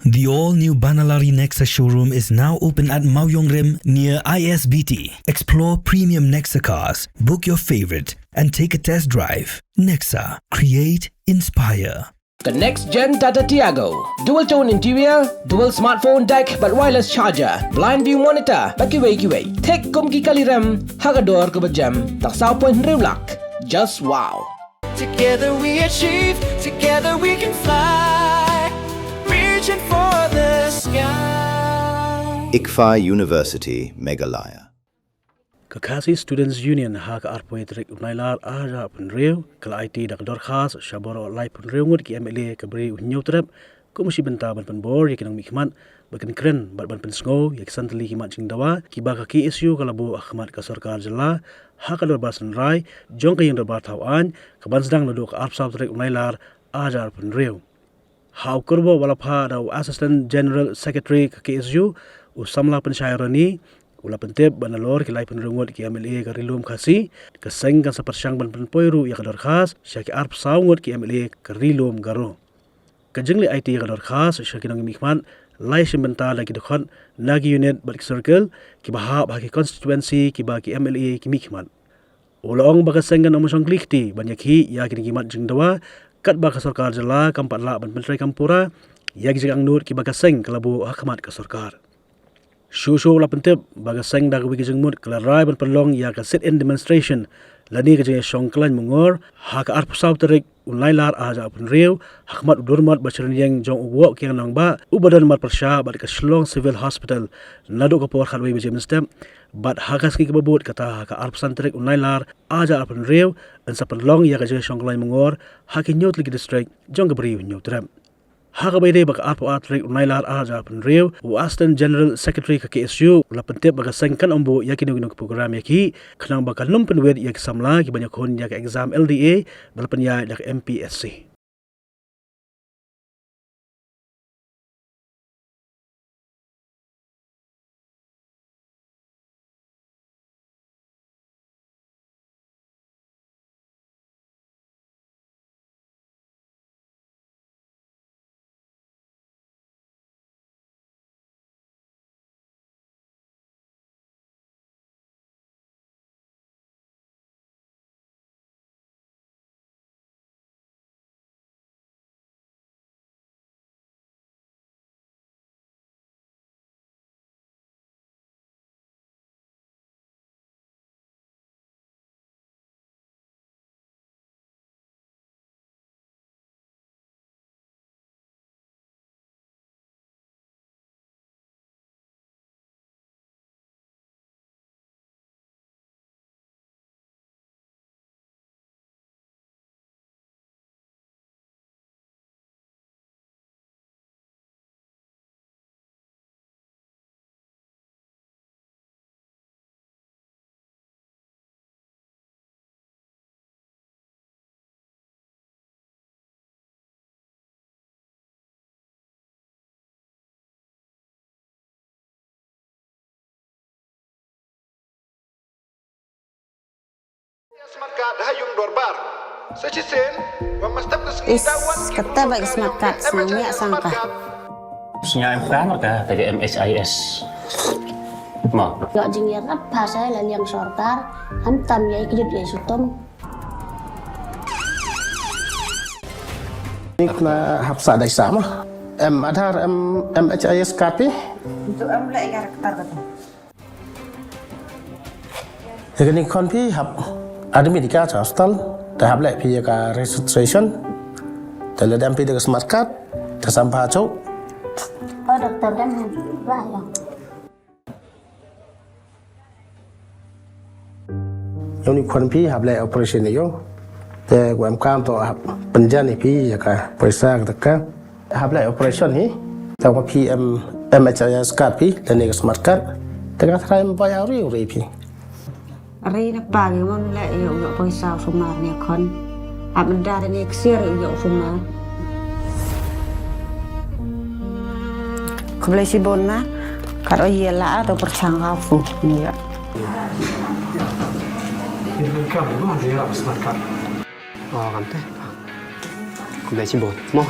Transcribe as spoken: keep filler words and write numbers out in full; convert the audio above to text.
The all-new Banalari Nexa showroom is now open at Mawiongrim near I S B T. Explore premium Nexa cars, book your favorite, and take a test drive. Nexa, create, inspire. Ka next gen Tata Tiago. Dual tone interior, dual smartphone deck bad wireless charger, blind view monitor bad kiwei kiwei. Thik kum ki kali rem ha ka dor kaba jem tang saw point hynriew lak. Just wow. Together we achieve, together we can fly. Reaching for the sky. ICFAI University, Meghalaya. Ka Khasi Students Union ha ka arphew tarik u Nailar arhajar arphew hynriew ka la aiti da ka dorkhas sha baroh laiphew hynriew ngut ki M L A ka Bri u Hynñiewtrep kum shi bynta ban pynbor ïa ki nongmihkhmat ba kin kren bad ban pynsngew ïa ki san tylli ki mat jingdawa kiba ka K S U ka la buh ha khmat ka sorkar jylla ha ka dorbar synrai jong ka ïing dorbar thaw aiñ kaban sdang naduh ka arphew saw tarik u Nailar arhajar arphew hynriew. Ha u kyrwoh ba la phah da u Assistant General Secretary ka K S U, u Samla Pynshai Rani, u la pyntip ba nalor ki laiphew hynriew ngut ki M L A ka Ri Lum Khasi, ka seng kan sa pyrshang ban pynpoi ruh ïa ka dorkhas sha ki arphew saw ngut ki M L A ka Ri Lum Garo. Ka jingleit aiti ïa ka dorkhas sha ki nongmihkhmat la ïashim bynta da ki dkhot na ki unit bad ki circle kiba hap ha ki constituency kiba ki M L A ki mihkhmat. U la ong ba ka seng kan ym shong kli kti ban ïakhih ïa kine ki mat jingdawa katba ka sorkar jylla kam pat lah ban pyntreikam pura ïa ki jingangnud kiba ka seng ka la buh ha khmat ka sorkar. Shuh shuh u la pyntip ba ka seng da kawei ka jingmut ka la rai ban pynlong ïa ka sit-in demonstration lane ka jingïashong khlaiñ mungor ha ka arphew saw tarik u Nailar arhajar arphew hynriew ha khmat u durmot ba shyryieng jong u Woh Kiang Nangbah uba don marpyrshah bad ka Shillong Civil Hospital naduh ka por khatwei baje mynstep. Bad ha ka sngi kaba bud kata ha ka arphew san tarik u Nailar arhajar arphew hynriew yn sa pynlong ïa ka jingïashong khlaiñ mungor ha ki hynñiew tylli ki district jong ka Bri u Hynñiewtrep. Ha kaba ïadei bad ka arphew ar tarik u Nailar arhajar arphew hynriew u Assistant General Secretary ka K S U u la pyntip ba ka seng kan ym buh ïa kino kino ki program ïakhih khnang ba kan ym pynwit ïa ki samla kiban ïakhun ïa ka exam L D A ba la pynïaid da ka M P S C. Smart card ha ïing dorbar. Sa shisien, wat mynstep ka sngi. Is, da wan ki kata ba ka smart card, snang ïa sang ka. Sngi em ka ngar ka, ka M H I S. Mo. Ïoh jingïarap ha sa la liang sorkar, khamtam ïa i kjut ïa i sutum. Ni kena hap sa dei sa mo. Em Aadhaar, em M H I S card phi? Itu em leh ïa ka rektar kata. Ïa kane khon phi hap admit ïa ka cha hospital, te hap leh phi ïa ka registration, te lada em phi da ka smart card, te sam pha chok. Oh, doktor, dem ba ïa. Ïa une u khon phi hap leh operation ïa u. Te u em kam to hap pynjan ïa phi ïa ka poisa ka taka. Hap leh operation hi. Te u phi em M H I S card phi lane ka smart card. Te ka trai em bai auri uri phi. Ri na pa ngi mon leh ïa u ïoh poisa u sumar ne khon. Ap mendar ne ksir ïa u sumar. Khublei shibun na. Kat o ïa la ar to pyrshang ka fu. Ïa. Ïa ka bu ma ïa la smart card. Oh, kan te. Khublei shibun. Mo.